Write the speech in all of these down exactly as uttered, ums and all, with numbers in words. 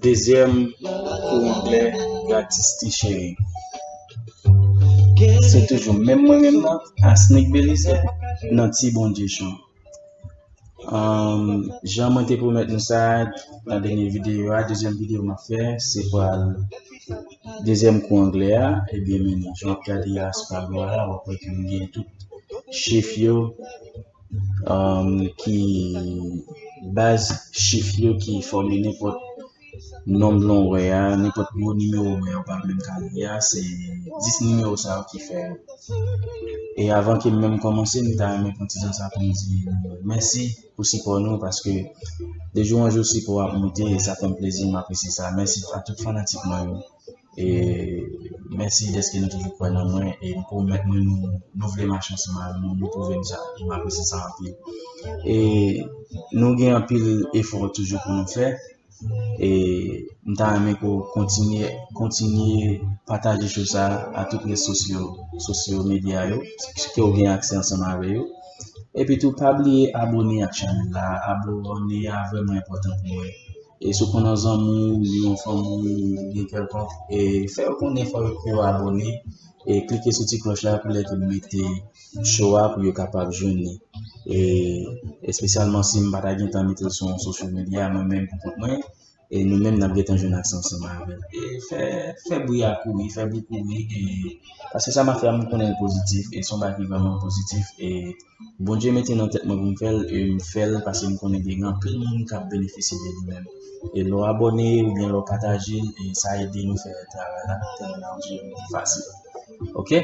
Dezyèm kou anglè, gratis ti cheri. Se toujou menm mwen menm nan, Asnick Belizaire, nan Ti Bondye Show. Um, jan mwen te pwomèt nou sa nan dènye videyo a, dezyèm videyo m ap fè, se pral dezyèm kou anglè a, ebyen, men jan w ap gade a sou tablo a la, w ap wè ke m gen tout chif yo, um, ki baz chif yo ki fòme nenpòt nonb lan w wè a, nenpòt gwo nimewo w wè a, ou pa menm ka li a, se dis nimewo sa yo ki fè yo. E avan ke m menm kòmanse, m ta renmen pran ti tan sa pou m di nou mèsi pou sipò nou, paske de jou an jou sipò ap monte, e sa fè m plezi, m apresye sa. Mèsi a tout fanatik mwen yo. E mèsi dèske nou toujou kwè nan mwen, e m pwomèt mwen nou, nou vle mache ansanm avè nou, nou pwouve nou sa, e m apresye sa anpil. E nou gen anpil efò toujou pou nou fè, e m ta renmen ke w kontinye, kontinye pataje show sa a tout rezo sosyo, sosyo medya yo, ke w gen aksè ansanm avè yo. Epi tou, pa bliye abòne ak chanèl la. Abòne a vrèman enpòtan pou mwen. E si w konn yon zanmi w, yon fanmi w, ou gen kèlkonk, e fè yo konnen fò yo, yo abòne. E klike sou ti klòch la pou lè ke m mete show a pou yo kapab jwenn li. E espesyalman si m pa ta gen tan mete l sou yon social media, mwen menm pou kont mwen, e nou menm n ap gentan jwenn aksè ansanm avè l. E fè, fè bri a kouri, fè bri kouri, e paske sa m ap fè a, m konnen l pozitif, e se yon bagay ki vrèman pozitif, e Bondye mete nan tèt mwen pou m fè l, e m fè l paske m konnen gen anpil moun k ap benefisye de li menm. E lè w abòne oubyen lè w pataje l, e sa ede nou fè travay la, travay la vin fasil. Oke?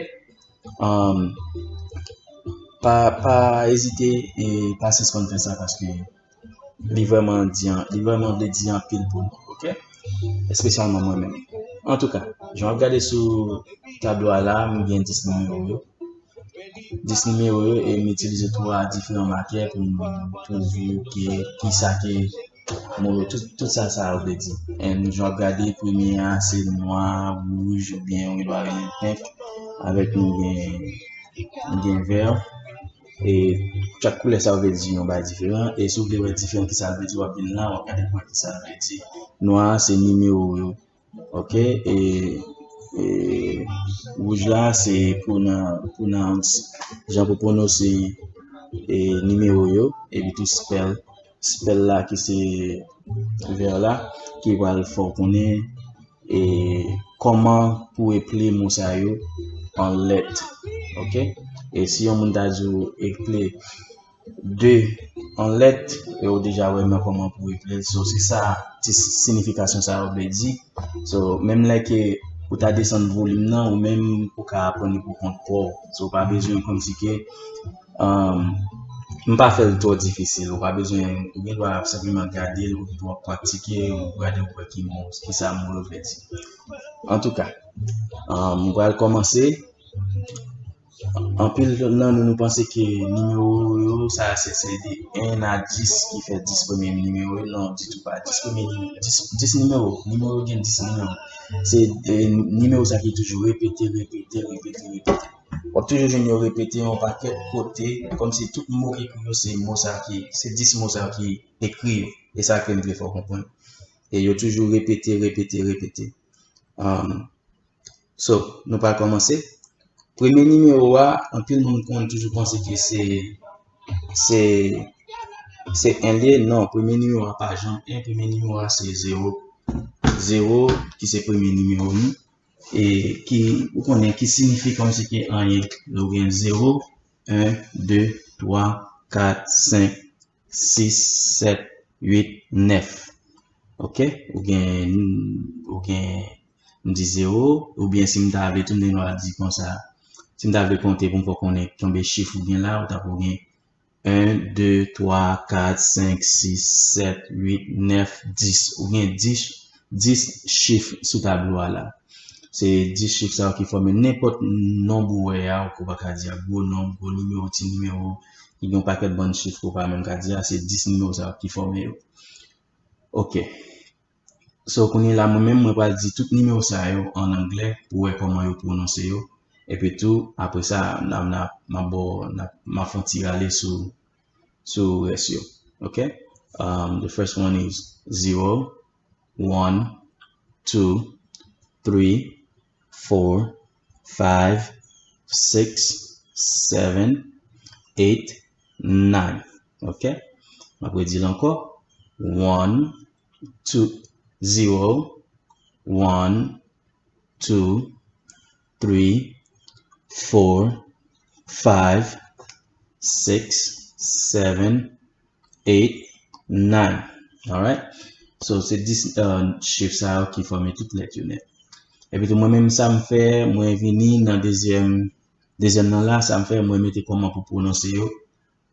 Um, pa, pa ezite e pa sispann fè sa paske li vrèman di an-, li vrèman vle di anpil pou nou, oke? Espesyalman mwen menm. Antouka, jan w ap gade sou tablo a la, m gen dis nimewo yo. Dis nimewo yo e m itilize twa diferan makè pou m twouve ke kisa ke mo yo, tout, tout sa sa yo vle di. And jan w ap gade, premye a se nwa, wouj, oubyen ou gen dwa rele l pink, avèk nou gen, nou gen vè. E chak koulè sa yo vle di yon bagay diferan. E si w vle wè diferan kisa l vle di, w ap vin la, w ap gade pou wè kisa l vle di. Nwa a se nimewo yo. Oke, e, e wouj la se pronoun, pronounce, jan pou pwononse e nimewo yo, epi tou spell, spell la ki se vè la, ki pral fè w konnen e kòman pou eple mo sa yo an lèt. Oke? E si yon moun ta di w eple de an lèt, e ou deja wè men kòman pou eple l. So, se sa, ti sinifikasyon sa yo vle di. So, menm lè ke ou ta desann volim nan, ou menm ou ka aprann li pou kont pa w. So, ou pa bezwen kòmsi ke, um, m pa fè l twò difisil. Ou pa bezwen, ou gen dwa senpleman gade l, ou gen dwa pratike, ou gade, ou wè ki mo, kisa mo yo vle di. Antouka, um, m pral kòmanse. Anpil nan nou, nou panse ke nimewo yo, sa se, se de en a dis ki fè dis premye nimewo yo. Non, ditou pa. Dis premye, dis, dis nimewo. Nimewo gen dis nimewo. Se, e, nimewo sa ki toujou repete, repete, repete, repete. W ap toujou jwenn yo repete yon pakèt kote, kòmsi tout mo ki ekri yo, se mo sa ki, se dis mo sa ki ekri yo. E sa ke m vle fè w konprann. E yo toujou repete, repete, repete. Um, So, nou pral kòmanse. Premye nimewo a, anpil moun konn toujou panse ke se, se, se en li ye. Non, premye nimewo a pa janm en, premye nimewo a se zewo. Zewo, ki se premye nimewo nou, e ki, ou konnen, ki sinifi kòmsi ke anyen. Lè ou gen zewo, en, de, twa, kat, senk, sis, sèt, uit, nèf. Oke? Ou gen, ou gen, m di zewo, oubyen si m ta vle tou, m te gen dwa di konsa. Si m ta vle konte pou m fè w konnen konbyen chif ou gen la, ou ta pou gen en, de, twa, kat, senk, sis, sèt, uit, nèf, dis. Ou gen dis, dis chif sou tablo a la. Se dis chif sa yo ki fòme nenpòt nonb ou wè a, ou pa ka di a gwo nonb, gwo nimewo, ti nimewo, ki gen yon pakèt bann chif ke w pa menm ka di a, se dis nimewo sa yo ki fòme yo. Oke. So, kounye la, mwen menm, mwen pral di tout nimewo sa yo an anglè pou wè kòman yo pwononse yo. Epi tou, apre sa, n a, n a, m a ba w, n a, m a fè yon ti rale sou, sou rès yo. Oke? Um, the first one is zero. One, two, three, four, five, six, seven, eight, nine. Ok? M ap redi l ankò. One, two, zero, one, two, three, four, five, six, seven, eight, nine. Alright? So, se dis, uh, chif sa yo ki fòme tout lèt yo nèt. Epi tou, mwen menm, sa m fè, mwen vini nan dezyèm, dezyèm nan la, sa m fè, mwen mete kòman pou pwononse yo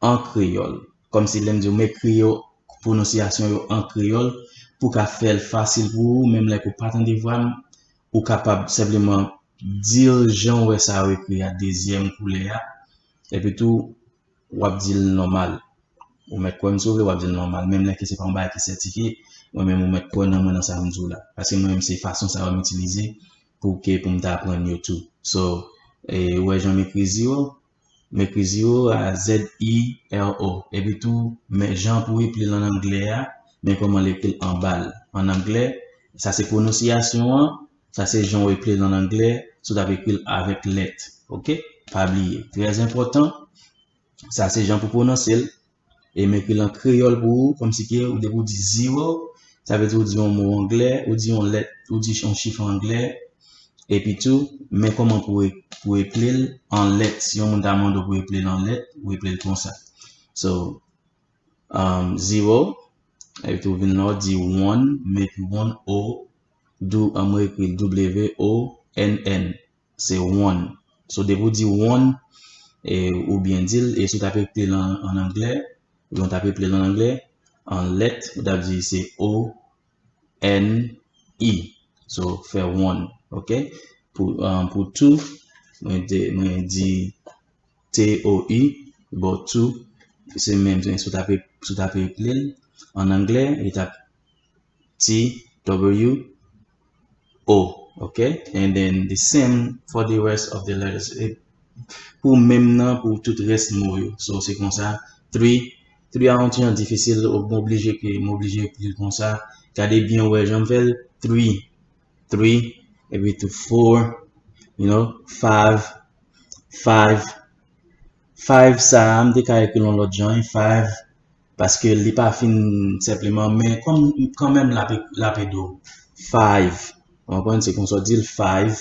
an kreyòl. Kòmsi lè m di w m ekri yo, pwononsyasyon yo an kreyòl, pou ka fè l fasil pou ou, menm lè ke w pa tande vwa m, ou kapab senpleman di l jan w wè sa yo ekri a, dezyèm koulè a. Epi tou, w ap di l nòmal. Ou mèt kwè m si w vle, w ap di l nòmal. Menm lè ke se pa yon bagay ki sètifye, mwen menm ou mèt kwè nan mwen nan sa m di w la. Paske mwen menm se fason sa yo m itilize pou ke pou m ta aprann yo tou. So, e, ou wè jan m ekri zero, m ekri zero a Z E R O. Epi tou, men jan pou eple l an anglè a, men kòman l eple l anba l. An anglè, sa se pwononsyasyon an, sa se jan w eple l an anglè, si w t ap ekri l avèk lèt. Ok? Pa bliye. Trè enpòtan, sa se jan pou pwononse l. E m ekri l an kreyòl pou ou, kòmsi ke ou depi w di zero, sa vle di ou di yon mo anglè, ou di yon lèt, ou di yon chif anglè, epi tou, men kòman pou e-, pou eple l an lèt. Si yon moun ta mande w pou eple l an lèt, ou eple l konsa. So, um, zero, epi tou vin la, w di one, m ekri one, O, dou, an mwen ekri W O N N. Se one. So, depi w di one, e, ou byen di l, e si w t ap eple l an, an anglè, oubyen w t ap eple l an anglè, an lèt, ou t ap di se O N E. So, fè one, ok? Pou, um, pou two, mwen di, mwen di T O E, bon, two, se menm, si w t ap, si w t ap eple l an anglè, li t ap T W O, ok? And then the same for the rest of the letters. E pou menm nan, pou tout rès mo yo. So, se konsa, three, three a yon ti jan difisil, ou m oblije ke, m oblije ekri l konsa. Gade byen, ou wè jan m fè l, three, three, epi tou four, you know, five, five, five sa a, m te ka ekri l yon lòt jan, wi, five, paske li pa fin senpleman, men kòm, kanmenm, l ap, l ap ede w. Five. Ou konprann? Se konsa w di l, five.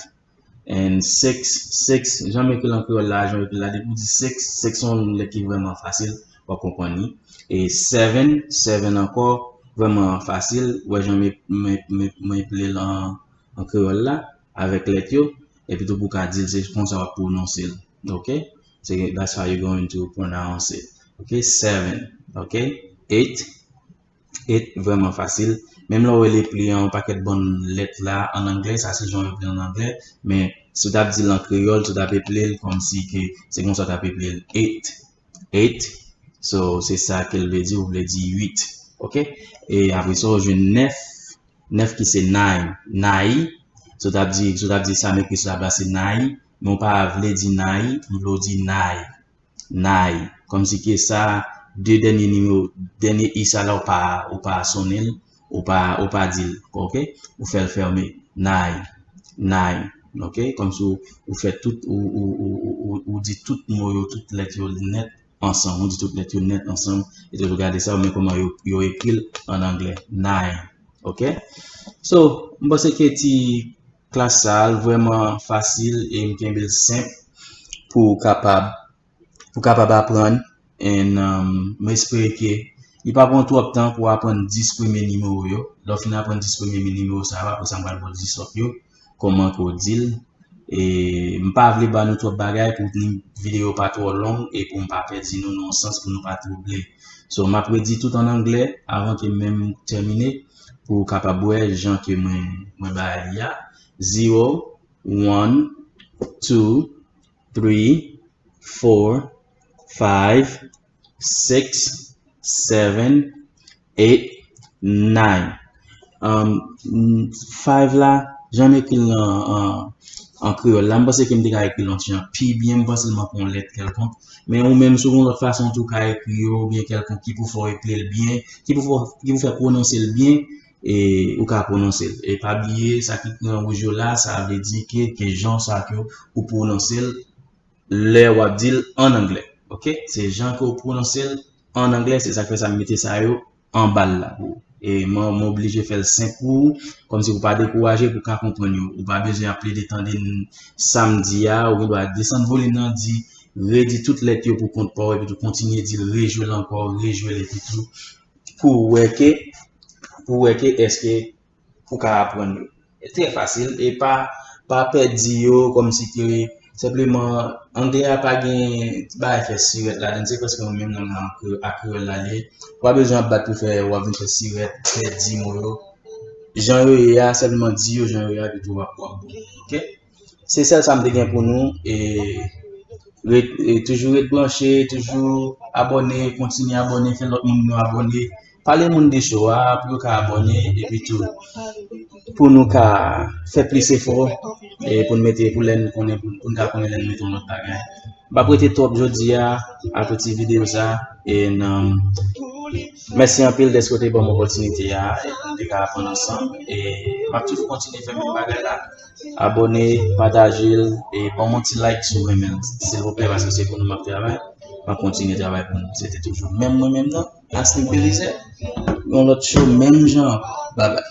And six, six, jan m ekri l an kreyòl la, jan m ekri l la, depi w di six, six se yon lèt ki vrèman fasil, w ap konprann li. E seven, seven ankò, vrèman fasil, ou wè jan m, m, m, m eple l an, an kreyòl la, avèk lèt yo, epi tou pou w ka di l, se konsa w ap pwononse l. Ok? Se, that's how you going to pronounce it. Ok? Seven. Ok? Eight. Eight, vrèman fasil. Menm lè w wè l eple an yon pakèt bann lèt la, an anglè, sa se jan w eple an anglè, men si w t ap di l an kreyòl, si w t ap eple l kòmsi ke se konsa w t ap eple l. Eight. Eight. So, se sa ke l vle di, ou vle di uit. Ok? E apre sa, ou jwenn nèf. Nèf ki se nine. Nine. Si w t ap di, si w t ap di sa m ekri sou tab la, se nine. Men w pa vle di nine, ou vle w di nine. Nine. Kòmsi ke sa, de dènye nimewo, dènye i sa la, ou pa, ou pa sonnen l, ou pa, ou pa di l, ok? Ou fè l fèmen. Nine. Nine. Ok? Kòmsi ou, ou fè tout, ou, ou di tout mo yo, tout lèt yo nèt ansanm. Ou di tout lèt yo nèt ansanm. E toujou gade sa, ou men kòman yo, yo ekri l an anglè. Nine. Ok? So, m panse ke ti klas sa a, l vrèman fasil e m kenbe l senp pou w kapab, pou w kapab aprann. And, um, m espere ke li pa pran twòp tan pou w aprann dis premye nimewo yo. Lè w fin aprann dis premye nimewo sa yo, apre sa, m pral ba w dis lòt yo, kòman ke w di l. E m pa vle ba nou twòp bagay pou videyo pa twò long e pou m pa pèdi nou nan yon sans pou nou pa twouble. So, m ap redi tout an anglè avan ke menm tèmine pou w kapab wè jan ke mwen, mwen bay li a. Zero, one, two, three, four, five, six, seven, eight, nine. Um, five la, jan m ekri l an, an, an kreyòl la, m panse ke m te ka ekri l yon ti jan pi byen, m panse l manke yon lèt kèlkonk. Men ou menm, si w gen yon lòt fason tou w ka ekri yo, oubyen kèlkonk ki pou fè w eple l byen, ki pou fè, ki pou fè pwononse l byen, e ou ka pwononse l. E pa bliye, sa ki gen wouj yo la, sa vle di ke, ke jan sa ke ou pwononse l lè w ap di l an anglè. Oke? Se jan ke ou pwononse l an anglè, se sa k fè sa m mete sa yo anba l la pou ou. E mwen, mwen oblije fè l senp pou ou, kòmsi pou w pa dekouraje, pou w ka konprann yo. Ou pa bezwen ap plede tande n-, sa m di a, ou gen dwa desann volim nan, di, redi tout lèt yo pou kont pa w, epi tou kontinye di l, rejwe l ankò, rejwe l, epi tou, pou w wè ke, pou w wè ke èske ou ka aprann yo. E trè fasil, e pa, pa pè di yo kòmsi ke senpleman anglè a pa gen ti bagay fè sirèt ladan l, se prèske yon menm lang nan ak kreyòl la li ye. Ou pa bezwen ap bat pou fè w ap vin fè sirèt, fè di mo yo. Jan yo ye a, senpleman di yo jan yo ye a, epi tou w ap, w ap bon. Oke? Se sèl sa m te gen pou nou. E, ret, e toujou ret branche, toujou abòne, kontinye abòne, fè lòt moun yo abòne. Pale moun de show a pou yo ka abòne, epi tou pou nou ka fè plis efò, e pou n mete, pou lè n konnen, pou, pou n ka konnen lè n mete yon lòt bagay. M p ap rete twòp jodi a, apre ti videyo sa, e nan, mèsi anpil dèske w te ban m opòtinite a, e pou n te ka aprann ansanm, e m ap toujou kontinye fè menm bagay la. Abòne, pataje l, e ban m yon ti like si w renmen l, silvouplè, paske se pou nou m ap travay. M ap kontinye travay pou nou. Se te toujou menm mwen menm nan, Asnick Belizaire. Yon lòt show, menm jan. Bye bye.